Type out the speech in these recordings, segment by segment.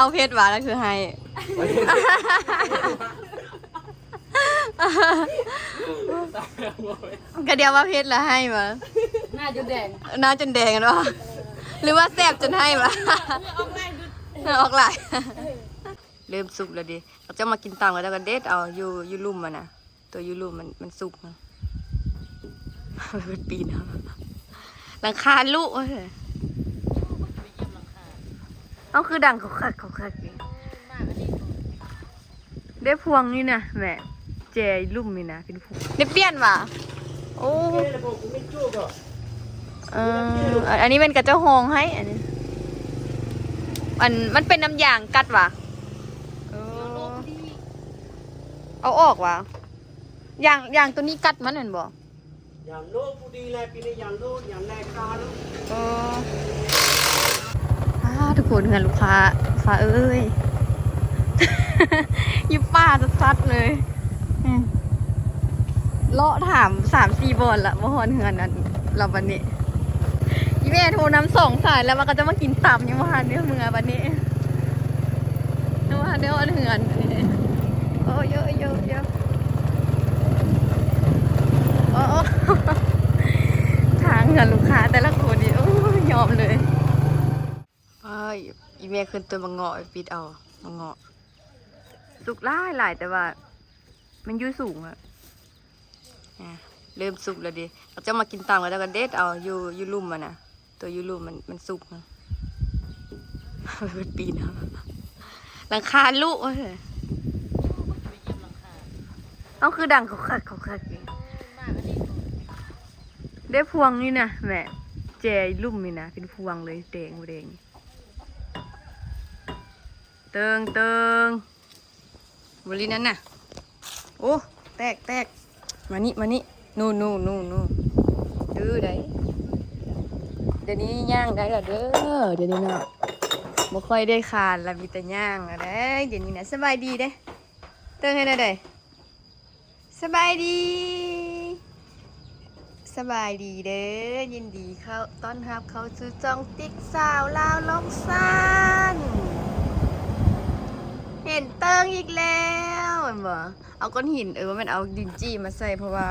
ເອົາເຜັດຫວານລະຄືໄຫ້ ກະດຽວວ່າເຜັດລະໄຫ້ຫວາ ໜ້າຈົນແດງ ໜ້າຈົນແດງຫັ້ນຫວາ ຫຼືວ່າແຊບຈົນໄຫ້ຫວາ ເຫື່ອອອກຫຼາຍ ເຫື່ອອອກຫຼາຍ ເລີ່ມສຸກແລ້ວເດ ເຂົາເຈົ້າມາກິນຕຳ ເຂົາເຈົ້າກະເດັດເອົາຢູ່ ຢູ່ລຸ່ມຫັ້ນນະ. ໂຕຢູ່ລຸ່ມມັນ ມັນສຸກນະ ເພິ່ນປີນເອົາ ຫຼັງຄາລຸ ເອົາ ຄືດັງຄັກໆຢູ່ ເດ້ພວງນີ້ນະແມ່ ແຈຢູ່ລຸ່ມນີ້ນະ ເປັນພວງ ໄດ້ປ່ຽນຫວາ ໂອ້ ເອີ ອັນ ອັນນີ້ແມ່ນເຂົາເຈົ້າຮອງໃຫ້ ອັນນີ້ ອັນ ມັນເປັນນ້ຳຢາງກັດຫວາ ເອີ ເອົາອອກຫວາ ຢາງ ຢາງໂຕນີ້ກັດມັນແມ່ນບໍ່? ຢາງໂລຜູ້ດີແລ ປີນີ້ຢາງໂລ ຢາງແລຄາໂລ ເອີ ອ້າ ທຸກຄົນ ເຮືອນລູກຄ້າ ຟ້າເອີຍ ຢູ່ປ່າຊັດໆເລີຍ ອືມ ເລາະຖາມສາມສີ່ບ່ອນລະ ບໍ່ຮອດເຮືອນອັນລາວບັດນີ້ ອີແມ່ໂທນຳສອງສາຍແລ້ວວ່າເຂົາຈະມາກິນຕຳ ຍັງບໍ່ທັນໄດ້ເມືອບັດນີ້ ຍັງບໍ່ທັນໄດ້ຮອດເຮືອນ ໂອ້ຍໂອ້ຍໂອ້ຍໂອ້ຍ ໂອ້ ທາງເຮືອນລູກຄ້າແຕ່ລະຄົນນີ້ ໂອ້ຍ ຍອມເລີຍ ອ້າຍ ອີແມ່ຂຶ້ນຕົ້ນໝາກເງາະໄປປິດເອົາ ໝາກເງາະ ສຸກຫຼາຍໆ ແຕ່ວ່າມັນຢູ່ສູງອະ ອ່າ ເລີ່ມສຸກແລ້ວເດ ເຂົາເຈົ້າມາກິນຕຳ ເຂົາເຈົ້າກະເດັດເອົາຢູ່ ຢູ່ລຸ່ມຫັ້ນນະ ໂຕຢູ່ລຸ່ມມັນ ມັນສຸກນະ ເພິ່ນປີນເອົາ ຫຼັງຄາລຸ ເອົາ ຄືດັງຄັກໆຢູ່ ເດ້ພວງນີ້ນະແມ່ ແຈຢູ່ລຸ່ມນີ້ນະ ເປັນພວງເລີຍ ແດງບໍ່ແດງ ເຕີງໆ ບໍລິນັ້ນນະ ໂອ້ ແຕກ ແຕກ ມານີ້ ມານີ້ ໂນ ໂນ ໂນ ໂນ ດື້ໄດ໋ ດຽວນີ້ຍ່າງໄດ້ລະເດີ ດຽວນີ້ເນາະ ບໍ່ຄ່ອຍໄດ້ຄານລະ ມີແຕ່ຍ່າງລະໄດ໋ ດຽວນີ້ນະ ສະບາຍດີເດ້ ເຕີງເຮັດແນວໃດ? ສະບາຍດີ ສະບາຍດີເດີ ຍິນດີເຂົ້າ ຕ້ອນຮັບເຂົ້າສູ່ຊ່ອງຕິກສາວລາວລ່ອງຊານ ເຫັນເຕີງອີກແລ້ວແມ່ນບໍ່? ເອົາກ້ອນຫີນ ເອີ ວ່າແມ່ນເອົາດິນຈີ່ມາໃສ່ ເພາະວ່າ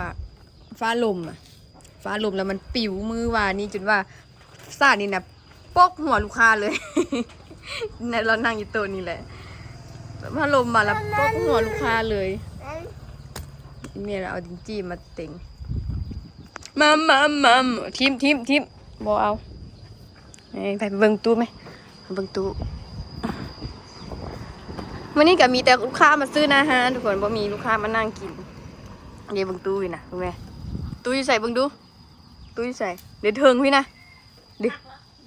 ຟ້າລົມອະ ຟ້າລົມແລ້ວມັນປິວມື້ວານນີ້ ຈົນວ່າ ສານນີ້ນະ ປົກຫົວລູກຄ້າເລີຍ ລາວນັ່ງຢູ່ໂຕະນີ້ແຫຼະ ພາລົມມາລະປົກຫົວລູກຄ້າເລີຍ ແມ່ລະເອົາດິນຈີ່ມາເຕັງ ມາມາມາ ຖິ້ມ ຖິ້ມ ຖິ້ມ ບໍ່ເອົາ ໄປເບິ່ງຕູ້ແມ ໄປເບິ່ງຕູ້ ມື້ນີ້ກະມີແຕ່ລູກຄ້າມາຊື້ໜ້າຮ້ານທຸກຄົນ ບໍ່ມີລູກຄ້າມານັ່ງກິນ ເດ ເບິ່ງຕູ້ຢູ່ນະ ເບິ່ງແມ ຕູ້ຢູ່ໃສ ເບິ່ງດູ ຕູ້ຢູ່ໃສ ເດ ເທິງພີ້ນະ ເດ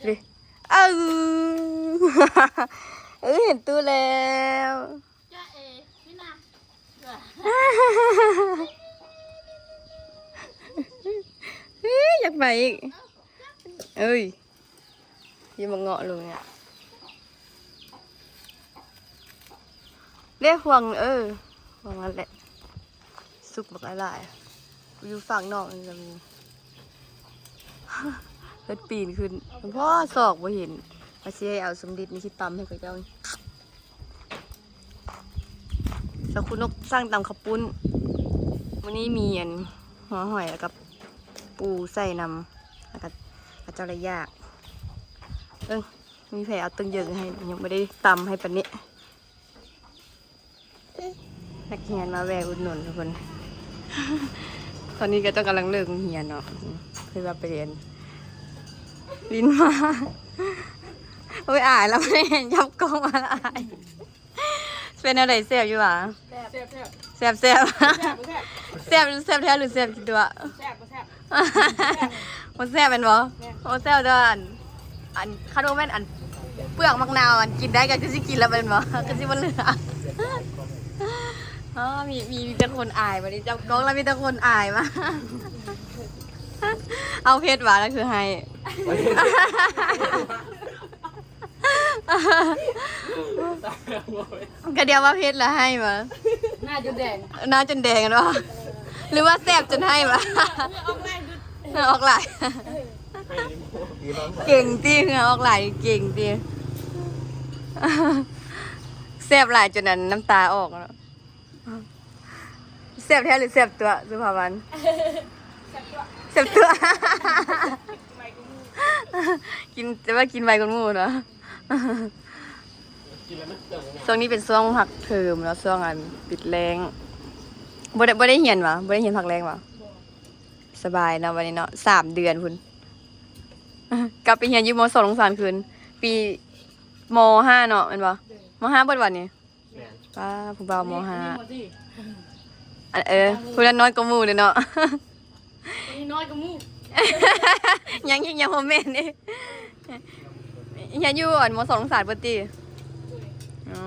ເດ ເອີ ເອີ ເຫັນຕູ້ແລ້ວ ຈ໊ະເອ ນີ້ນະ ເອີ ຢາກໄປອີກ ເອີຍ ຢູ່ໝາກເງາະລຸງນີ້ ເດ້ພວງ ເອີ ພວງນັ້ນແຫຼະ ສຸກບັກຫຼາຍໆ ຢູ່ຝັ່ງນອກນີ້ກະມີ ເພິ່ນປີນຂຶ້ນ ພໍ່ ສອກບໍ່ເຫັນ ວ່າຊິໃຫ້ເອົາສົມລິດນີ້ຊິຕຳໃຫ້ເຂົາເຈົ້າ ສາວຄູນົກສັ່ງຕຳເຂົ້າປຸ້ນ ມື້ນີ້ມີອັນຫົວຫອຍ ແລ້ວກະປູໃສ່ນຳ ແລ້ວກະເຂົາເຈົ້າລະຢາກ ເອີ ມີໃຜເອົາເຕີງເຢິງໃຫ້ ຍັງບໍ່ໄດ້ຕຳໃຫ້ປານນີ້. ນັກຮຽນມາແວ່ອຸດໜູນທຸກຄົນ ຕອນນີ້ກະເຈົ້າກຳລັງເລີກໂຮງຮຽນເນາະ ເພິ່ນວ່າໄປຮຽນຫຼິ້ນມາ ໂອ້ຍ ອາຍລະ ບໍ່ໄດ້ເຫັນຈັບກ້ອງມາລະອາຍ ເປັນແນວໃດ ແຊບຢູ່ຫວາ? ແຊບ ແຊບ ແຊບ ແຊບ ແຊບ ແຊບ ແຊບແທ້ຫຼືແຊບຂີ້ຕົວະ? ແຊບ ບໍ່ແຊບ ບໍ່ແຊບແມ່ນບໍ່? ແມ່ນ ບໍ່ແຊບ ແຕ່ວ່າອັນ ອັນ ຄັນວ່າແມ່ນອັນເປືອກໝາກນາວ ອັນກິນໄດ້ກະຄືຊິກິນລະແມ່ນບໍ່? ຄືຊິບໍ່ເຫຼືອ ອໍ ມີ ມີ ມີແຕ່ຄົນອາຍ ບາດນີ້ຈັບກ້ອງລະມີແຕ່ຄົນອາຍມາ ເອົາເຜັດຫວານລະຄືໄຫ້ ກະດຽວວ່າເຜັດລະໄຫ້ຫວາ? ໜ້າຈົນແດງ ໜ້າຈົນແດງຫັ້ນຫວາ? ຫຼືວ່າແຊບຈົນໄຫ້ຫວາ? ເຫື່ອອອກຫຼາຍ ເຫື່ອອອກຫຼາຍ ເກັ່ງຕິ ເຫື່ອອອກຫຼາຍ ເກັ່ງຕິ ເອີ ແຊບຫຼາຍຈົນອັນນ້ຳຕາອອກເນາະ. ແຊບແທ້ຫຼືແຊບຕົວະ ສຸພາວັນ? ແຊບຕົວະ ແຊບຕົວະ. ກິນ ແຕ່ວ່າກິນໄວກວ່າໝູ່ເນາະ. ຊ່ວງນີ້ເປັນຊ່ວງພັກເທີມເນາະ ຊ່ວງອັນປິດແລ້ງ. ບໍ່ໄດ້ ບໍ່ໄດ້ຮຽນຫວາ? ບໍ່ໄດ້ຮຽນພັກແລ້ງຫວາ? ສະບາຍເນາະ ບັດນີ້ເນາະ ສາມເດືອນພຸ້ນ ກັບໄປຮຽນຢູ່ ມ.ສອງ ລົງສານຄືນ ປີ ມ.ຫ້າ ເນາະ ແມ່ນບໍ່? ມ.ຫ້າ ເບິດຫວານີ້? ແມ່ນ. ປ້າ ຜູ້ບ່າວ ມ.ຫ້າ ອັນ ເອີ ຜູ້ນັ້ນນ້ອຍກວ່າໝູ່ເດ້ເນາະ. ອັນນີ້ນ້ອຍກວ່າໝູ່ ຍັງ ຍັງ ຍັງບໍ່ແມ່ນເດ້. ຮຽນຢູ່ອັນ ມ.ສອງ ລົງສານເບິດຕິ? ໂດຍ. ອໍ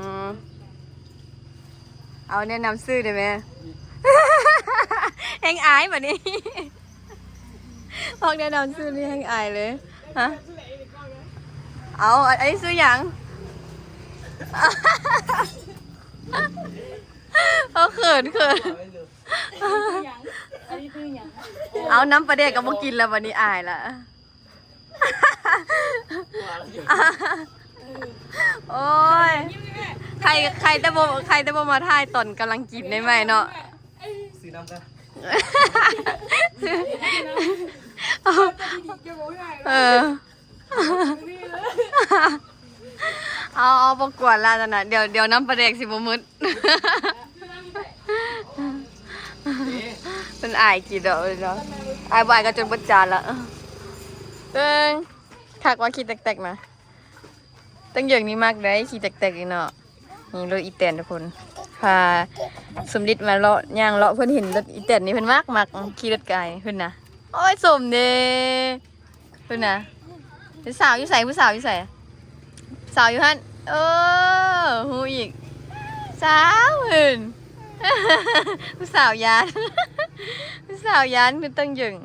ເອົາແນະນຳຊື່ໄດ້ແມ? ແຮງອາຍບັດນີ້ ອອກແນະນຳຊື່ນີ້ແຮງອາຍເລີຍ. ຮະ? ເອົາ ອັນ ອັນນີ້ຊື່ຫຍັງ? ເອົາ ເຂີນ ເຂີນ. ອັນນີ້ຄືຫຍັງ? ເອົາ ນ້ຳປາແດກກໍບໍ່ກິນແລ້ວ ບັດນີ້ອາຍລະ. ໂອ້ຍ ໃຄ ໃຄແຕ່ບໍ່ ໃຄແຕ່ບໍ່ມາຖ່າຍຕອນກຳລັງກິນໄດ້ໄໝເນາະ. ຊື້ນ້ຳຊະ. ເອີ ເອົາ ເອົາ ບໍ່ກວນລະນັ້ນນະ ດຽວ ດຽວນ້ຳປາແດກຊິບໍ່ໝົດ. ເພິ່ນອາຍກິນດອກເນາະ ອາຍບໍ່ອາຍກໍຈົນເບິດຈານລະ. ເບິ່ງ ຄັກວ່າຂີ່ແຕັກໆນະ. ຕັ້ງເຢິງນີ້ມັກໄດ໋ຂີ່ແຕັກໆນີ້ເນາະ. ນີ້ລົດອີແຕນທຸກຄົນ ພາສົມລິດມາເລາະ ຍ່າງເລາະ ເພິ່ນເຫັນລົດອີແຕນນີ້ເພິ່ນມັກ ມັກຂີ່ລົດກາຍພຸ້ນນະ. ໂອ້ຍ ສົມເດ ພຸ້ນນະ. ຜູ້ສາວຢູ່ໃສ? ຜູ້ສາວຢູ່ໃສ? ສາວຢູ່ຫັ້ນ. ເອີ ຮູ້ອີກ ສາວເພິ່ນ ຜູ້ສາວຢ້ານ ຜູ້ສາວຢ້ານຄືຕັ້ງເຢິງ.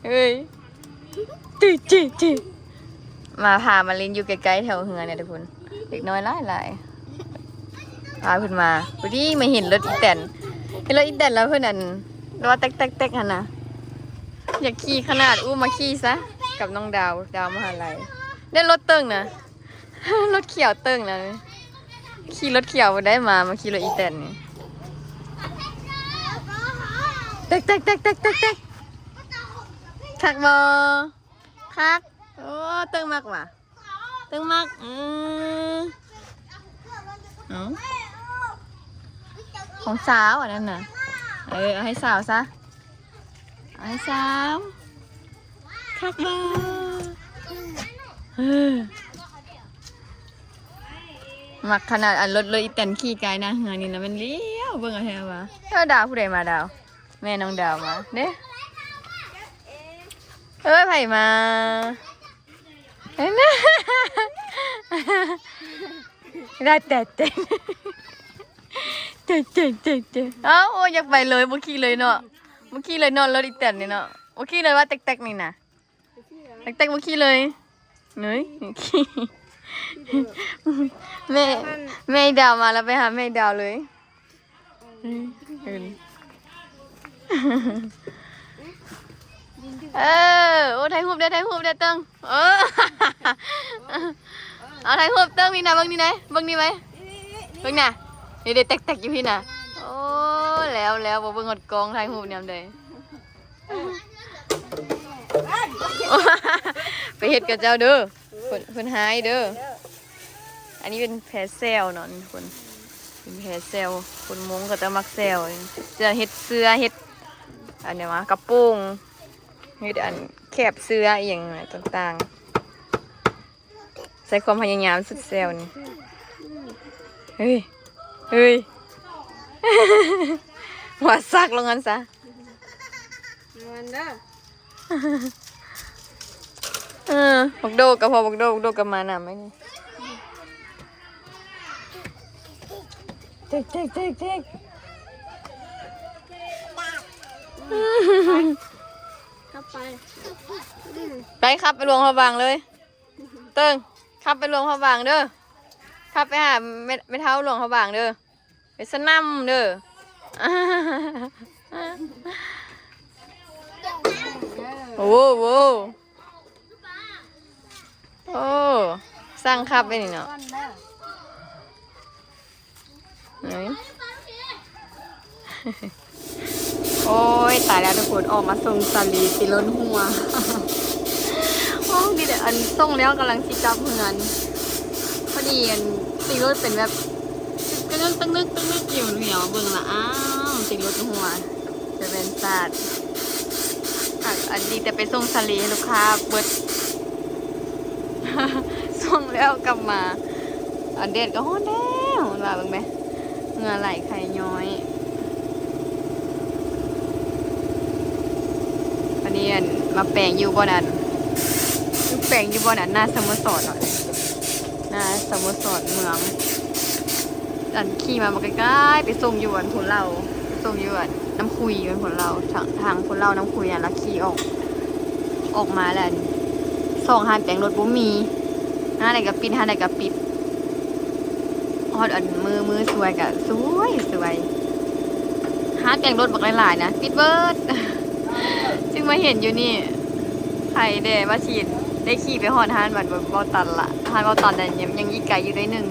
ເອີຍ ຕິຕິຕິ ມາ ພາມາຫຼິ້ນຢູ່ໃກ້ໆແຖວເຮືອນນີ້ທຸກຄົນ ເດັກນ້ອຍຫຼາຍໆ ພາເພິ່ນມາ. ພໍດີມາເຫັນລົດອີແຕນ ເຫັນລົດອີແຕນແລ້ວເພິ່ນ ອັນ ວ່າແຕັກໆໆຫັ້ນນະ ຢາກຂີ່ຂະໜາດ. ອູ້ມາຂີ່ຊະ ກັບນ້ອງດາວ ດາວມະຫາໄລ. ໄດ້ລົດເຕີງນະ ລົດຂຽວເຕີງນະ ຂີ່ລົດຂຽວບໍ່ໄດ້ ມາ ມາຂີ່ລົດອີແຕນນີ້. ແຕັກໆໆໆໆ ຄັກບໍ່? ຄັກ. ໂອ້ ເຕີງມັກຫວາ? ເຕີງມັກ. ອື ເອົາ ຂອງສາວອັນນັ້ນນະ. ເອີ ເອົາໃຫ້ສາວຊະ ເອົາໃຫ້ສາວ. ຄັກບໍ່? ເອີ ມັກຂະໜາດ. ອັນລົດ ລົດອີແຕນຂີ່ກາຍໜ້າເຮືອນນີ້ນະ ແມ່ນຫຼຽວເບິ່ງເອົາແທ້ວ່າ. ເອີ ດາວ ຜູ້ໃດມາດາວ? ແມ່ນ້ອງດາວມາເດ້. ເອີຍ ໃຜມາ? ເຫັນນະ ໄດ້ແຕ່ເຕັ້ນ ເຕັ້ນໆໆໆ. ເອົ້າ ໂອ້ຍ ຢາກໄປເລີຍ ບໍ່ຂີ່ເລີຍເນາະ ບໍ່ຂີ່ເລີຍເນາະ ລົດອີແຕນນີ້ເນາະ ບໍ່ຂີ່ເລີຍວ່າແຕັກໆນີ້ນະ. ແຕັກໆບໍ່ຂີ່ເລີຍ ເອີຍ ແມ່ ແມ່ດາວມາແລ້ວ ໄປຫາແມ່ດາວເລີຍ. ອືມ ເອີ ໂອ້ ຖ່າຍຮູບເດີ້ ຖ່າຍຮູບເດີ້ເຕີງ. ເອີ ເອົາ ຖ່າຍຮູບເຕີງນີ້ນະ ເບິ່ງນີ້ນະ ເບິ່ງນີ້ໄວ້ ເບິ່ງນະ ນີ້ເດ້ ແຕັກໆຢູ່ພີ້ນະ. ໂອ້ ແລ້ວ ແລ້ວ ບໍ່ເບິ່ງຮອດກ້ອງ ຖ່າຍຮູບຍາມໃດ. ໄປເຮັດກັບເຈົ້າເດີ້ ເພິ່ນ ເພິ່ນຮ້າຍເດີ້. ອັນນີ້ເປັນແພແຊວເນາະ ນີ້ທຸກຄົນ ເປັນແພແຊວ ຄົນມົ້ງເຂົາເຈົ້າມັກແຊວ ຈະເຮັດເສື້ອ ເຮັດອັນນີ້ຫວາ ກະໂປງ ເຮັດອັນແຄບເສື້ອອີ່ຫຍັງຕ່າງໆ. ໃຊ້ຄວາມພະຍາຍາມສຸດແຊວນີ້. ເຮີ້ຍ ເຮີ້ຍ ວ່າຊັກລົງຫັ້ນຊະ ມັນເດີ້. ເອີ ບັກໂດກະພໍ ບັກໂດ ບັກໂດກະມານຳໄອ້ນີ້. ເຈັກ ເຈັກ ເຈັກ ເຈັກ. ໄປ ໄປ ຂັບໄປຫຼວງພະບາງເລີຍ. ເຕີງ ຂັບໄປຫຼວງພະບາງເດີ້ ຂັບໄປຫາແມ່ ແມ່ເຖົ້າຫຼວງພະບາງເດີ້ ໄປສະໜຳເດີ້. ໂອ້ໂຫ ໂອ້ ໂອ້ ໂອ້ ສັ່ງຂັບໄປນີ້ເນາະ. ເອີຍ ໂອ້ຍ ຕາຍແລ້ວທຸກຄົນ ອອກມາສົ່ງສາລີຕິລົດຮົ່ວ. ໂອ້ ນີ້ແຫຼະ ອັນ ສົ່ງແລ້ວກຳລັງຊິກັບເຮືອນ ພໍດີ ອັນ ຕິລົດເປັນແບບຕຶກນຶກຕຶກນຶກຕຶກນຶກຢູ່ ນີ້ເອົາເບິ່ງລະ ອ້າວ ຕິລົດຮົ່ວ ຈະແມ່ນຊາດ ອັນ ອັນນີ້ແຕ່ໄປສົ່ງສາລີໃຫ້ລູກຄ້າເບິດ ສົ່ງແລ້ວກັບມາ ອັນ ແດດກໍຮ້ອນແລ້ວ ມັນວ່າເບິ່ງແມ ເຫື່ອໄຫຼໄຂ້ຍ້ອຍ. ອັນນີ້ ອັນ ມາແປງຢູ່ບ່ອນ ອັນ ຢູ່ ແປງຢູ່ບ່ອນ ອັນ ໜ້າສະໂມສອນເນາະ ໜ້າສະໂມສອນເມືອງ. ອັນ ຂີ່ມາ ມາໃກ້ໆ ໄປສົ່ງຢູ່ ອັນ ພູເຫຼົ່າ ໄປສົ່ງຢູ່ ອັນ ນ້ຳຄຸຍ ແມ່ນພູເຫຼົ່າ ທາງ ທາງພູເຫຼົ່າ ນ້ຳຄຸຍ ອັນ ລະຂີ່ອອກ ອອກມາແລ້ວ ອັນ ສອງຮ້ານແປງລົດບໍ່ມີ ຮ້ານໃດກໍປິດ ຮ້ານໃດກໍປິດ. ຮອດ ອັນ ມື້ ມື້ສວຍກໍສວຍ ສວຍ ຮ້ານແປງລົດບັກຫຼາຍໆ ນະ ປິດເບິດ ຈຶ່ງມາເຫັນຢູ່ນີ້. ໃຜແດ່ວ່າຊິໄດ້ຂີ່ໄປຮອດຮ້ານບ້ານເວົ້າຕັນລະ ຮ້ານເວົ້າຕັນນັ້ນ ຍັງ ຍັງອີກໄກຢູ່ໜ້ອຍໜຶ່ງ.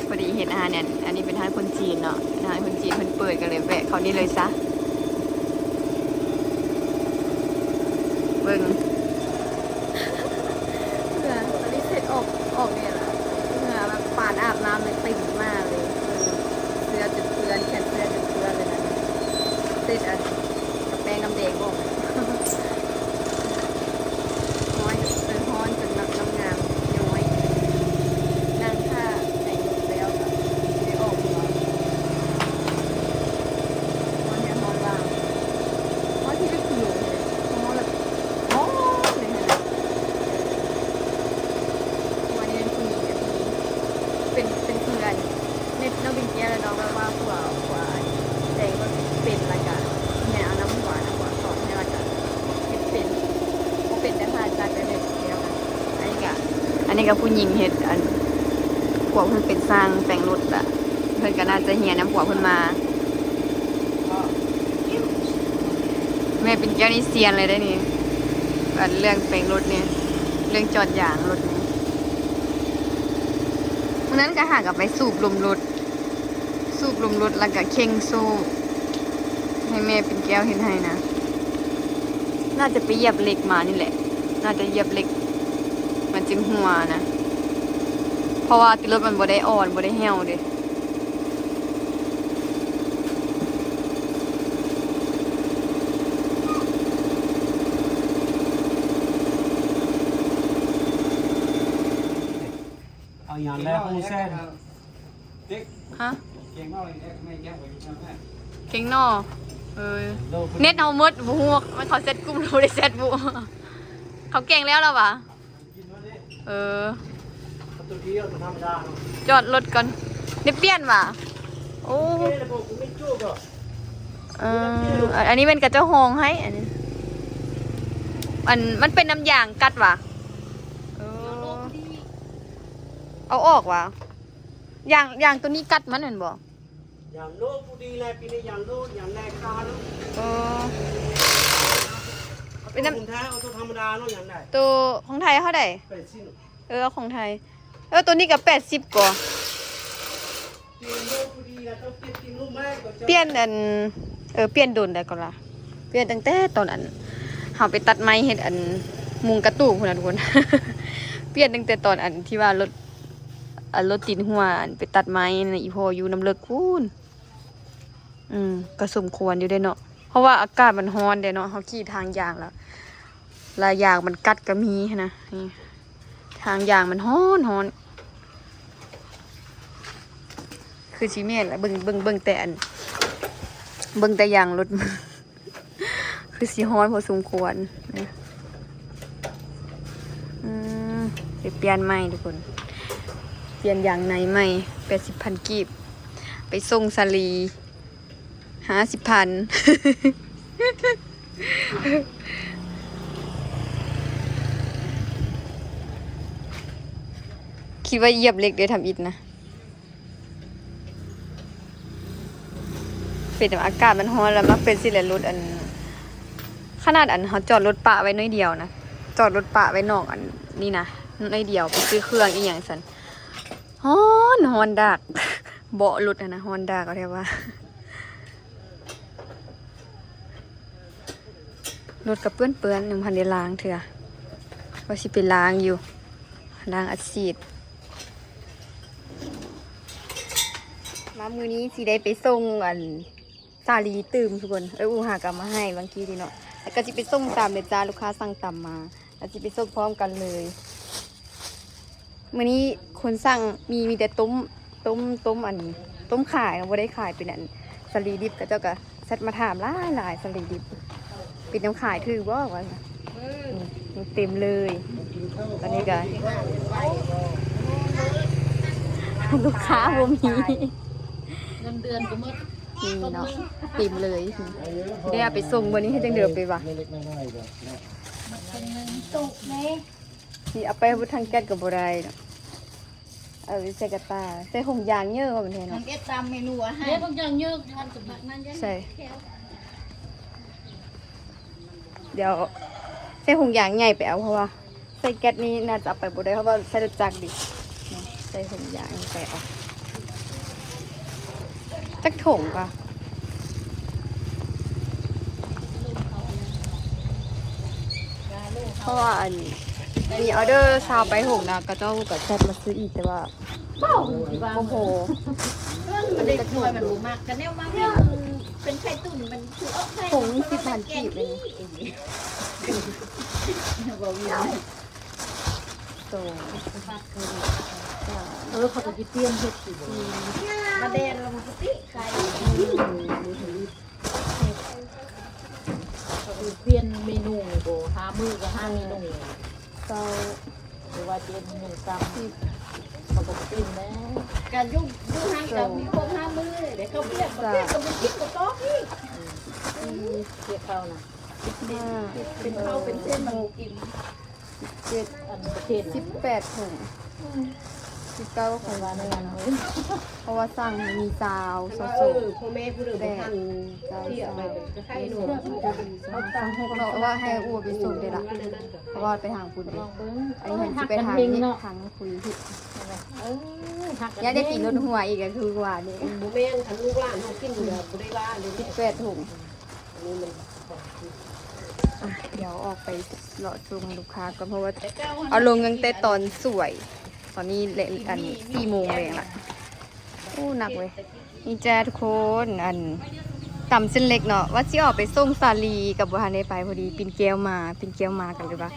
ພໍດີເຫັນຮ້ານນັ້ນ ອັນນີ້ເປັນຮ້ານຄົນຈີນເນາະ ເປັນຮ້ານຄົນຈີນເພິ່ນເປີດ ກໍເລີຍແວະເຂົ້ານີ້ເລີຍຊະ. ເບິ່ງ ເຫື່ອ ຕອນນີ້ເຊັດອອກ ອອກແດ່ລະ ເຫື່ອແບບປານອາບນ້ຳເລີຍ ເຕັມມາເລີຍ. ເບິ່ງ ເສື້ອຈົນເປື້ອນ ແຂນເສື້ອຈົນເປື້ອນເລີຍນະ ເຊັດ ອັນ ກະແປງນ້ຳແດງບໍ່ ຮ້ອນ ເອີ ຮ້ອນຈົນແບບນ້ຳງາມຍ້ອຍ. ນັ່ງຖ້າແປງລົດແລ້ວກໍຊິໄດ້ອອກ ເພາະວ່າຮ້ອນແທ້ ຮ້ອນວ່າ ຮ້ອນທີ່ໄດ້ກິໂລເລີຍ ຮ້ອນແບບ ໂອ້ ເລີຍຫັ້ນນະ. ເພາະວ່ານີ້ເປັນຜູ້ຍິງ ເປັນ ເປັນເພື່ອນ ເຮັດນ້ອງເປັນແກ້ວແລ້ວເນາະ ແບບວ່າຜົວ ຜົວແຕ່ງລົດເປັນ ແລ້ວກະຮຽນເອົານຳຜົວນະ ຜົວສອນໃຫ້ ແລ້ວກະເຮັດເປັນ ບໍ່ເປັນແຕ່ພາຈັກໄດ້ເລີຍແລ້ວ. ອັນນີ້ກະ ອັນນີ້ກະຜູ້ຍິງເຮັດ ອັນ ຜົວເພິ່ນເປັນຊ່າງແປງລົດລະ ເພິ່ນກະໜ້າຈະຮຽນນຳຜົວເພິ່ນມາ. ແມ່ເປັນແກ້ວນີ້ຊຽນເລີຍເດ້ນີ້ ອັນເລື່ອງແປງລົດນີ້ ເລື່ອງຈອດຢາງລົດນີ້. ມື້ນັ້ນກໍຫາກັບໄປສູບລົມລົດ ສູບລົມລົດ ແລ້ວກໍເຄັ່ງໂສ້ ໃຫ້ແມ່ເປັນແກ້ວເຮັດໃຫ້ນະ. ໜ້າຈະໄປຢຽບເຫຼັກມານີ້ແຫຼະ ໜ້າຈະຢຽບເຫຼັກ ມັນຈຶ່ງຮົ່ວນະ ເພາະວ່າຕິດລົດມັນບໍ່ໄດ້ອ່ອນ ບໍ່ໄດ້ແຫ້ວເດ້. ເອົາຫຍັງແລ້ວ ຮູ້ແຊງ ຮະ ເກັ່ງໜໍ່ ເອີ ເນັດເຮົາໝົດ ບໍ່ຮູ້ວ່າມັນເຂົ້າແຊັດກຸ່ມ ຫຼືບໍ່ໄດ້ແຊັດບຸ ເຂົາແກ່ງແລ້ວລະຫວາ. ເອີ ຈອດລົດກ່ອນ ໄດ້ປ່ຽນຫວາ. ໂອ້ ເອີ ອັນ ອັນນີ້ແມ່ນຂະເຈົ້າຫ້ອງໃຫ້ ອັນນີ້ ອັນ ມັນເປັນນ້ຳຢາງກັດຫວາ. ເອີ ເອົາອອກຫວາ. ຢາງ ຢາງໂຕນີ້ກັດມັນແມ່ນບໍ່? ຢາງໂລກຜູ້ດີແລ ປີນີ້ຢາງໂລກ ຢາງແລການ. ເອີ ເປັນນ້ຳ ຂອງແທ້ ເອົາໂຕທຳມະດາເນາະ ຢາງໄດ້ ໂຕຂອງໄທເທົ່າໃດ? ແປດສິບ. ເອີ ເອົາຂອງໄທ. ເອີ ໂຕນີ້ກໍແປດສິບກໍ ປ່ຽນອັນ ເອີ ປ່ຽນດົນແລ້ວກໍລະ ປ່ຽນຕັ້ງແຕ່ຕອນອັນ ເຮົາໄປຕັດໄມ້ເຮັດອັນ ມຸງກະຕູບພຸ້ນນະທຸກຄົນ. ປ່ຽນຕັ້ງແຕ່ຕອນອັນທີ່ວ່າລົດ ອັນລົດຕີນຮົ່ວ ອັນໄປຕັດໄມ້ນະ ອີ່ພໍ່ຢູ່ນ້ຳເລິກພຸ້ນ. ອືມ ກໍສົມຄວນຢູ່ເດ້ເນາະ ເພາະວ່າອາກາດມັນຮ້ອນເດ້ເນາະ ເຮົາຂີ່ທາງຢາງແລ້ວ ລະຢາງມັນກັດກໍມີຫັ້ນນະ. ນີ້ ທາງຢາງມັນຮ້ອນໆ ຄືຊິແມ່ນລະ ເບິ່ງ ເບິ່ງ ເບິ່ງແຕ່ອັນ ເບິ່ງແຕ່ຢາງລົດ ຄືຊິຮ້ອນພໍສົມຄວນ. ອືມ ໄປປ່ຽນໃໝ່ທຸກຄົນ ປ່ຽນຢາງໃນໃໝ່ ແປດສິບພັນກີບ ໄປສົ່ງສາລີ ຫ້າສິບພັນ ຄິດວ່າຢຽບເຫຼັກເດ້ທຳອິດນະ. ເປັນ ອາກາດມັນຮ້ອນ ແລ້ວມັກເປັນຊີ້ແຫຼະ ລົດອັນ ຂະໜາດອັນເຮົາຈອດລົດປະໄວ້ໜ້ອຍດຽວນະ ຈອດລົດປະໄວ້ນອກອັນນີ້ນະ ນ້ອຍດຽວໄປຊື້ເຄື່ອງອີ່ຫຍັງຊັ້ນ. ຮ້ອນ ຮ້ອນດາກ ເບາະລົດຫັ້ນນະ ຮ້ອນດາກເອົາແທ້ວ່າ. ລົດກໍເປື້ອນໆ ຍັງບໍ່ທັນໄດ້ລ້າງເທື່ອ ວ່າຊິໄປລ້າງຢູ່ ລ້າງອັດສີດ. ມາມື້ນີ້ຊິໄດ້ໄປສົ່ງອັນ ສາລີຕື່ມທຸກຄົນ ເອີ ອູຫາກະມາໃຫ້ບາງກີນີ້ເນາະ ແລ້ວກໍຊິໄປສົ່ງຕຳເລີຍຈ້າ ລູກຄ້າສັ່ງຕຳມາ ແລ້ວຊິໄປສົ່ງພ້ອມກັນເລີຍ. ມື້ນີ້ຄົນສັ່ງມີ ມີແຕ່ຕົ້ມ ຕົ້ມ ຕົ້ມອັນ ຕົ້ມຂາຍ ບໍ່ໄດ້ຂາຍເປັນອັນສາລີດິບ ເຂົາເຈົ້າກໍແຊັດມາຖາມຫຼາຍໆ ສາລີດິບເປັນແນວຂາຍຖືກບໍ່ວ່າ ອືມ ຍັງເຕັມເລີຍ. ຕອນນີ້ກໍລູກຄ້າບໍ່ມີ ເງິນເດືອນກໍໝົດ ນີ້ເນາະ ເຕັມເລີຍ. ເດ ເອົາໄປສົ່ງມື້ນີ້ ເຮັດຈັ່ງເດີໄປວະ ເອົາໄປທາງແກັດກໍບໍ່ໄດ້ເນາະ. ເອົາໃສ່ກະຕ່າ ໃສ່ຖົງຢາງເຍີະວ່າມັນແທ້ເນາະ ເຮັດຕາມເມນູອາຫານ ເຮັດຖົງຢາງເຍີະຢູ່ຫັ້ນກໍບັກນັ້ນ ໃສ່ ດຽວໃສ່ຖົງຢາງໃຫຍ່ໄປເອົາ ເພາະວ່າໃສ່ແກັດນີ້ໜ້າຈະເອົາໄປບໍ່ໄດ້ ເພາະວ່າໃຊ້ລົດຈັກເດ ໃສ່ຖົງຢາງໃຫຍ່ໄປເອົາ. ຈັກຖົງກະ ເພາະວ່າອັນນີ້ມີອໍເດີຊາວປາຍຖົງນະ ເຂົາເຈົ້າກໍແຊັດມາຊື້ອີກ ແຕ່ວ່າບໍ່ພໍ ມັນເດັກນ້ອຍມັນບໍ່ມັກ ກະແນວມາເປັນໄຂ່ຕຸ້ນ ມັນຄືເອົາໄຂ່ ຖົງສິບພັນກີບເອງ. ສອງ ເອີ ເຂົາກໍຊິປ່ຽນເຮັດຊິບໍ່ ມາແດນລະມັນກໍຕິໄກ່ ເຂົາຊິປ່ຽນເມນູບໍ່ ຫ້າມື້ກໍຫ້າເມນູ ເຈົ້າ ຫຼືວ່າຊິເຮັດເມນູຊ້ຳ ເຂົາກໍກິນແລ້ວ ກະຢູ່ ຢູ່ຫັ້ນກໍມີຄົບຫ້າມື້ເດ້ ເຂົາປ່ຽນ ເຂົາປ່ຽນກໍບໍ່ກິນບໍ່ຕ້ອງອີກ ອືມ ອືມ ເກັບເຂົ້ານະ ເປັນເຂົ້າເປັນເສັ້ນມັນບໍ່ກິນ. ສິບເຈັດ ອັນປະເທດ ສິບແປດຖົງ ສິບເກົ້າ ຂ້ອຍວ່າແນວນັ້ນ ເພາະວ່າສັ່ງໃຫ້ມີຊາວ ຊາວສອງ ເອີ ພໍ່ແມ່ຜູ້ໃດບໍ່ທັນ ແປດ ເຈົ້າ ສິບ ເອົາໄປກໍໄຄເນາະ ເພາະວ່າໃຫ້ອູ່ໄປສົ່ງເດ້ລະ ເພາະວ່າໄປທາງພຸ້ນເດ້ ອັນນີ້ຫັ້ນຊິໄປທາງນີ້ ທາງຄຸຍ ເອີ ຮັກກັນ ຢ່າໄດ້ຕີລົດຫົວອີກ ຄືວ່ານີ້ ບໍ່ແມ່ນ ຄັນລູກຫຼານເຮົາກິນກໍບໍ່ໄດ້ວ່າເດ້ ສິບແປດຖົງ. ອັນນີ້ມັນ ອ່ະ ດຽວອອກໄປເລາະສົ່ງລູກຄ້າກ່ອນ ເພາະວ່າເອົາລົງຕັ້ງແຕ່ຕອນສວຍ ຕອນນີ້ແລະ ອັນ ສີ່ໂມງແລງລະ ໂອ້ ໜັກເວີຍ. ນີ້ຈ້າທຸກຄົນ ອັນ ຕຳເສັ້ນເລັກເນາະ ວ່າຊິອອກໄປສົ່ງສາລີ ກໍບໍ່ທັນໄດ້ໄປ ພໍດີປິ່ນແກ້ວມາ ປິ່ນແກ້ວມາ ກໍເລີຍວ່າ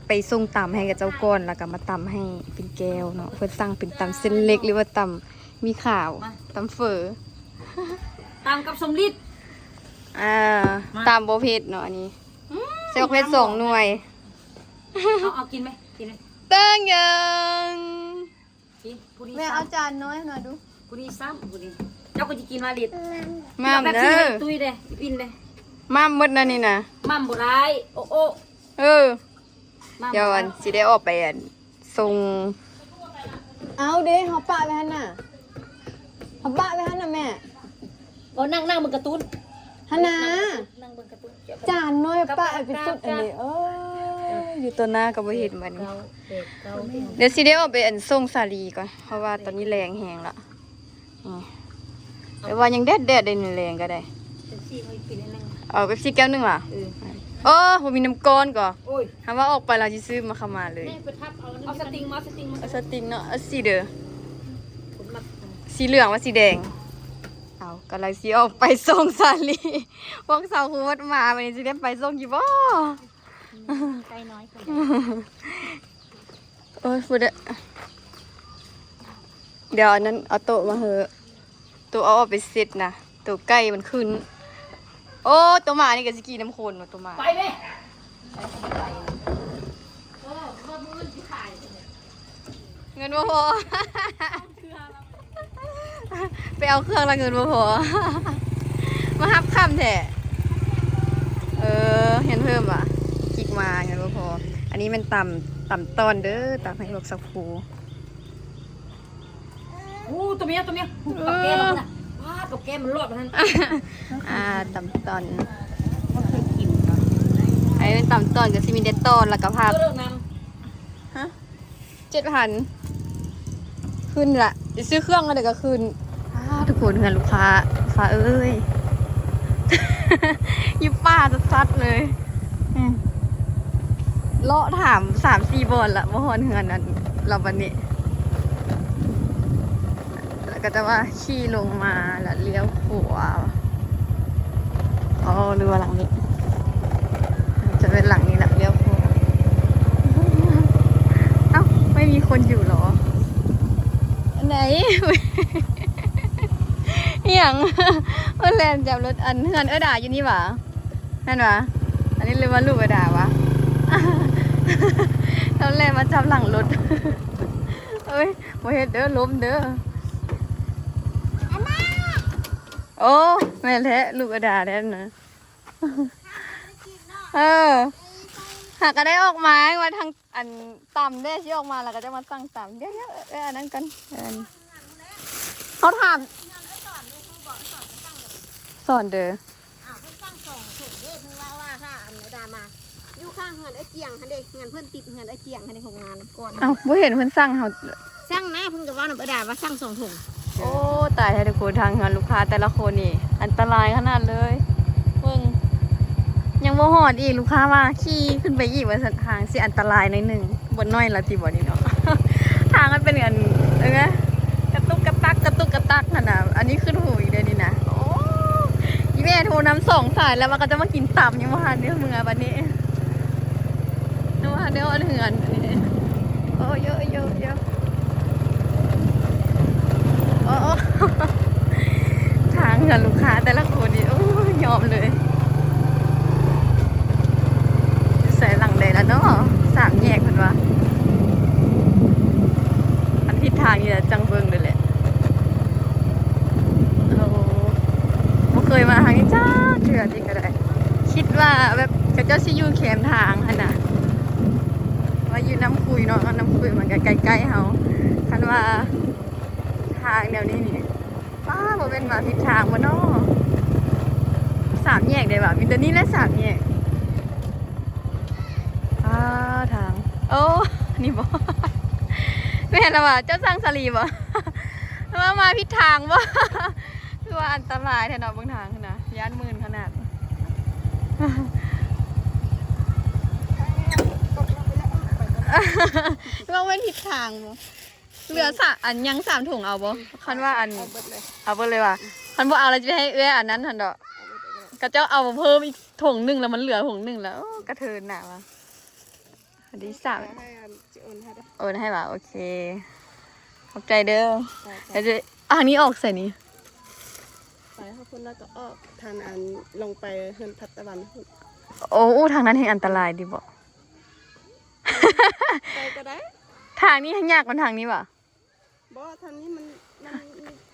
ໄປສົ່ງຕຳໃຫ້ເຂົາເຈົ້າກ່ອນ ແລ້ວກໍມາຕຳໃຫ້ປິ່ນແກ້ວເນາະ ເພິ່ນສັ່ງເປັນຕຳເສັ້ນເລັກ ຫຼືວ່າຕຳໝີ່ຂາວ ຕຳເຝີ ຕຳກັບສົ້ມລິດ ອ່າ ຕຳບໍ່ເຜັດເນາະ ອັນນີ້ ອືມ ໃສ່ບັກເຜັດສອງໜ່ວຍ ເອົາ ເອົາກິນໄໝ ກິນໄໝ ເຕີງຍັງ ກິນ ຜູ້ນີ້ ແມ່ເອົາ ຊ້ຳ ຈານນ້ອຍໃຫ້ໜ່ອຍດູ ຜູ້ນີ້ຊ້ຳ ຜູ້ນີ້ ເຈົ້າກໍຊິກິນວ່າລິດ ໝ່ຳເດີ ຕຸ້ຍເດ້ ອີ່ປິ່ນເດ້ ໝ່ຳໝົດນັ້ນນີ້ນະ ໝ່ຳບໍ່ໄດ້ ໂອະ ໂອະ ເອີ ດຽວອັນຊິໄດ້ອອກໄປອັນສົ່ງ ເອົາເດ້ ເຮົາປະໄວ້ຫັ້ນນະ ເຮົາປະໄວ້ຫັ້ນນະແມ່ ບໍ່ ນັ່ງ ນັ່ງເບິ່ງກາຕູນ ຫັ້ນນະ ນັ່ງເບິ່ງກາຕູນ ຈານນ້ອຍປະໄວ້ໄປສຸດອັນນີ້ ເອີ ຢູ່ຕໍ່ໜ້າກໍບໍ່ເຫັນບັດນີ້ ດຽວຊິໄດ້ອອກໄປອັນສົ່ງສາລີກ່ອນ ເພາະວ່າຕອນນີ້ແລງແຮງລະ ອືມ ແຕ່ວ່າຍັງແດດໆ ໄດ້ນີ້ແລງກໍໄດ້ ເປັບຊີ ເອົາເປັບຊີແກ້ວໜຶ່ງລະ ເອີ ໂອ້ ບໍ່ມີນ້ຳກ້ອນກໍ ໂອ້ຍ ຫາວ່າອອກໄປລາວຊິຊື້ມາເຂົ້າມາເລີຍ ເອົາສະຕິງມາ ສະຕິງມາ ເອົາສະຕິງເນາະ ເອົາສີເດີ ສີເຫຼືອງວ່າສີແດງ ເອົາ ກຳລັງຊິອອກໄປສົ່ງສາລີ ພວກສາວຄູເບິດມາ ບາດນີ້ຊິໄດ້ໄປສົ່ງຢູ່ບໍ່? ໄກ່ນ້ອຍ ໂອ້ຍ ຜູ້ໃດ ດຽວອັນນັ້ນເອົາໂຕະມາເຮີ ໂຕະເອົາອອກໄປເຊັດນະ ໂຕະໄກ່ມັນຂຶ້ນ ໂອ້ ໂຕະໝານີ້ກໍຊິກີນນຳຄົນວ່າໂຕະໝາ ໄປແມ່ ເງິນບໍ່ພໍ ໄປເອົາເຄື່ອງລະເງິນບໍ່ພໍ ມາຮັບຄ່ຳແທ້ ເອີ ເຫັນເພີ່ມວ່າ ກິກມາເງິນບໍ່ພໍ ອັນນີ້ແມ່ນຕຳ ຕຳຕ້ອນເດີ ຕຳໃຫ້ພວກສາວຄູ ໂອ້ ຕົວເມຍ ຕົວເມຍ ເອີ ກັບແກ້ມມັນນະ ວ້າ ກັບແກ້ມມັນລອດມັນຫັ້ນ ອ່າ ຕຳຕ້ອນ ບໍ່ເຄີຍກິນ ອັນນີ້ແມ່ນຕຳຕ້ອນ ກໍຊິມີແຕ່ຕ້ອນ ແລ້ວກໍຜັກ ເອີ ນຳ ຮະ? ເຈັດພັນ ຂຶ້ນລະ ຊິຊື້ເຄື່ອງອັນໃດກໍຂຶ້ນ. ອ້າ ທຸກຄົນ ເຮືອນລູກຄ້າ ລູກຄ້າເອີຍ ຢູ່ປ່າຊັດໆເລີຍ. ອືມ ເລາະຖາມສາມສີ່ບ່ອນລະ ບໍ່ຮອດເຮືອນອັນລະບັດນີ້. ແລ້ວກໍຈະວ່າຂີ່ລົງມາແລ້ວລ້ຽວຂວາ. ອໍ ຫຼືວ່າຫຼັງນີ້? ຈະເປັນຫຼັງນີ້ລະ ລ້ຽວຂວາ. ເອົ້າ ໄມ່ມີຄົນຢູ່ເຫລອ? ອັນໃດ? ອີ່ຫຍັງ? ເພິ່ນແລ່ນຈັບລົດ ອັນເຮືອນເອື້ອຍດາຢູ່ນີ້ຫວາ? ແມ່ນຫວາ? ອັນນີ້ເລີຍວ່າລູກເອື້ອຍດາຫວາ? ເຂົາແລ່ນມາຈັບຫຼັງລົດ. ເອີຍ ບໍ່ເຮັດເດີ ລົ້ມເດີ. ໂອ້ ແມ່ນແທ້ ລູກອາດາແທ້ນະ. ເອີ ຫາກະໄດ້ອອກມາວ່າທາງ ອັນ ຕ່ຳເດ້ ຊິອອກມາແລ້ວກໍຈະມາສັ່ງຕຳ. ດຽວໆ ເອີ ອັນນັ້ນກ່ອນ ເອີ ເຮົາຖາມ ສອນເດີ. ອ້າວ ເພິ່ນສັ່ງສອງຖົງເດ້ ເພິ່ນວ່າ ວ່າຖ້າອັນໃດດາມາ ຢູ່ຂ້າງເຮືອນເອື້ອຍຈຽງຫັ້ນເດ້ ເຮືອນເພິ່ນຕິດເຮືອນເອື້ອຍຈຽງຫັ້ນເດ້ ໂຮງງານກ່ອນ. ເອົ້າ ບໍ່ເຫັນເພິ່ນສັ່ງເຮົາ ສັ່ງນະ ເພິ່ນກໍເວົ້ານຳເອື້ອຍດາວ່າສັ່ງສອງຖົງ. ໂອ້ ຕາຍແທ້ທຸກຄົນ ທາງເຮືອນລູກຄ້າແຕ່ລະຄົນນີ້ອັນຕະລາຍຂະໜາດເລີຍ. ເບິ່ງ ຍັງບໍ່ຮອດອີກ ລູກຄ້າວ່າຂີ່ຂຶ້ນໄປອີກວ່າຊັ້ນ ທາງຊິອັນຕະລາຍໜ້ອຍໜຶ່ງ. ບໍ່ໜ້ອຍລະຕິບໍ່ນີ້ເນາະ ທາງມັນເປັນອັນ ເອີ ກະຕຸກກະຕັກ ກະຕຸກກະຕັກຫັ້ນນະ. ອັນນີ້ຂຶ້ນຫູອີກເດ້ນີ້ນະ. ໂອ້ ອີແມ່ໂທນຳສອງສາຍແລ້ວວ່າເຂົາຈະມາກິນຕຳ ຍັງບໍ່ທັນໄດ້ເມືອບັດນີ້ ຍັງບໍ່ທັນໄດ້ຮອດເຮືອນ. ໂອ້ ໂຢໂຢໂຢ ໂອ້ ທາງເຮືອນລູກຄ້າແຕ່ລະຄົນນີ້ ໂອ້ຍ ຍອມເລີຍ. ຢູ່ໃສຫຼັງໃດລະເນາະ ສາມແຍກເພິ່ນວ່າ. ອັນຜິດທາງນີ້ລະຈັ່ງເບິ່ງເດີແຫຼະ. ໂອ້ ບໍ່ເຄີຍມາທາງນີ້ຈັກເທື່ອ ນີ້ກໍໄດ້ ຄິດວ່າແບບເຂົາເຈົ້າຊິຢູ່ແຄມທາງຫັ້ນນະ ວ່າຢູ່ນ້ຳຄຸຍເນາະ ນ້ຳຄຸຍມັນກໍໃກ້ໆເຮົາ. ຄັນວ່າທາງແນວນີ້ນີ້ ປ້າ ບໍ່ແມ່ນມາຜິດທາງບໍ່ເນາະ? ສາມແຍກໄດ້ຫວາ? ມີແຕ່ນີ້ແຫຼະສາມແຍກ. ອ້າ ທາງ ໂອ້ ນີ້ບໍ່? ແມ່ນລະຫວາ? ເຈົ້າສັ່ງສາລີບໍ່? ວ່າມາຜິດທາງບໍ່? ຄືວ່າອັນຕະລາຍແທ້ເນາະ ເບິ່ງທາງຫັ້ນນະ ຢ້ານມື່ນຂະໜາດ. ວ່າແມ່ນຜິດທາງບໍ່? ເຫຼືອສາມ ອັນ ຍັງສາມຖົງເອົາບໍ່? ຄັນວ່າອັນ ເອົາເບິດເລີຍ ເອົາເບິດເລີຍຫວາ? ອືມ ຄັນບໍ່ເອົາແລ້ວຈະໄປໃຫ້ເອື້ອຍອັນນັ້ນຫັ້ນດອກ. ເອົາເບິດເລີຍ ເຂົາເຈົ້າເອົາເພີ່ມອີກຖົງໜຶ່ງແລ້ວມັນເຫຼືອຖົງໜຶ່ງແລ້ວ ໂອ້ ກະເທີນໜ້າຫວາ? ດີສາມ ໃຫ້ອັນ ຊິໂອນໃຫ້ເດີ ໂອນໃຫ້ຫວາ? ໂອເຄ ຂອບໃຈເດີ. ແລ້ວຈະ ທາງນີ້ອອກໃສນີ້? ໄປຫາພຸ້ນແລ້ວກໍອອກທາງອັນ ລົງໄປເຮືອນພັດຕະວັນພຸ້ນ. ໂອ້ ທາງນັ້ນແຮ່ງອັນຕະລາຍຕິບໍ່? ໄປກໍໄດ້ ທາງນີ້ຍາກກວ່າທາງນີ້ຫວາ? ບໍ່ ທາງນີ້ມັນ ມັນ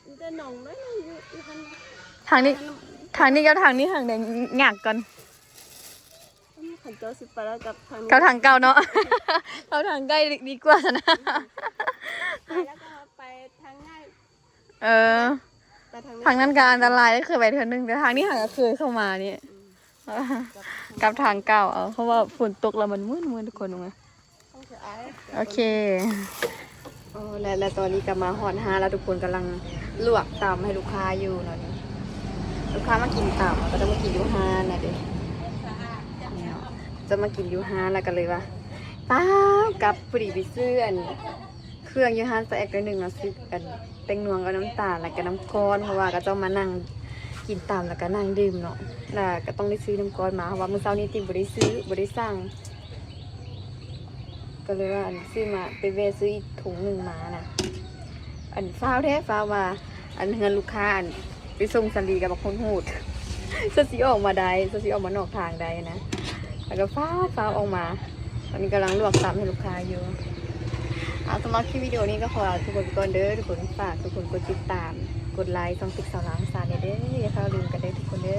ມີແຕ່ໜອງໜ້ອຍໜຶ່ງຢູ່ ຢູ່ຫັ້ນ. ທາງນີ້ ທາງນີ້ກັບທາງນີ້ທາງໃດຍາກກ່ອນ? ອືມ ຄັນເຈົ້າຊິໄປແລ້ວກັບທາງນີ້ ກັບທາງເກົ່າເນາະ ເອົາທາງໃກ້ດີກວ່າຊັ້ນນະ. ໄປແລ້ວກໍໄປທາງງ່າຍ. ເອີ ໄປທາງນີ້ ທາງນັ້ນກໍອັນຕະລາຍ ເຄີຍໄປເທື່ອໜຶ່ງ ແຕ່ທາງນີ້ຫາກໍເຄີຍເຂົ້າມານີ້. ອືມ ກັບ ກັບທາງເກົ່າ ເອົາ ເພາະວ່າຝົນຕົກແລ້ວມັນມືດໆ ທຸກຄົນເອີຍ. ໂອເຄ ໂອ້ ແລະ ແລະຕອນນີ້ກໍມາຮອດຮ້ານແລ້ວ ທຸກຄົນກຳລັງລວກຕຳໃຫ້ລູກຄ້າຢູ່ເນາະ. ນີ້ລູກຄ້າມາກິນຕຳ ກໍຈະມາກິນຢູ່ຮ້ານນະເດ້ ນີ້ເນາະ ຈະມາກິນຢູ່ຮ້ານ ແລ້ວກໍເລີຍວ່າ ປ້າ ກັບພໍດີໄປຊື້ອັນ ເຄື່ອງຢູ່ຮ້ານສາວແອັກໜ້ອຍໜຶ່ງເນາະ ຊື້ອັນ ແປ້ງນວມກັບນ້ຳຕານ ແລ້ວກໍນ້ຳກ້ອນ ເພາະວ່າເຂົາເຈົ້າມານັ່ງກິນຕຳ ແລ້ວກໍນັ່ງດື່ມເນາະ ແລ້ວກໍຕ້ອງໄດ້ຊື້ນ້ຳກ້ອນມາ ເພາະວ່າມື້ເຊົ້ານີ້ຕິບໍ່ໄດ້ຊື້ ບໍ່ໄດ້ສັ່ງ ກໍເລີຍວ່າອັນ ຊື້ມາ ໄປແວ່ຊື້ອີກຖົງໜຶ່ງມານະ. ອັນ ຟ້າວແທ້ ຟ້າວວ່າ ອັນ ເຮືອນລູກຄ້າ ອັນ ໄປສົ່ງສາລີກັບບັກໂຫດໆ ສັກຊິອອກມາໄດ້ ສັກຊິອອກມານອກທາງໄດ້ນະ ແລ້ວກໍຟ້າວ ຟ້າວອອກມາ. ຕອນນີ້ກຳລັງລວກຕຳໃຫ້ລູກຄ້າຢູ່. ເອົາ ສຳລັບຄລິບວິດີໂອນີ້ກໍຂໍລາທຸກຄົນໄປກ່ອນເດີ ທຸກຄົນ ຝາກທຸກຄົນກົດຕິດຕາມ ກົດໄລຄ໌ ຊ່ອງຕິກສາວລາວສາແດ່ເດີ ຢ່າຟ້າວລືມກັນເດີທຸກຄົນເດີ.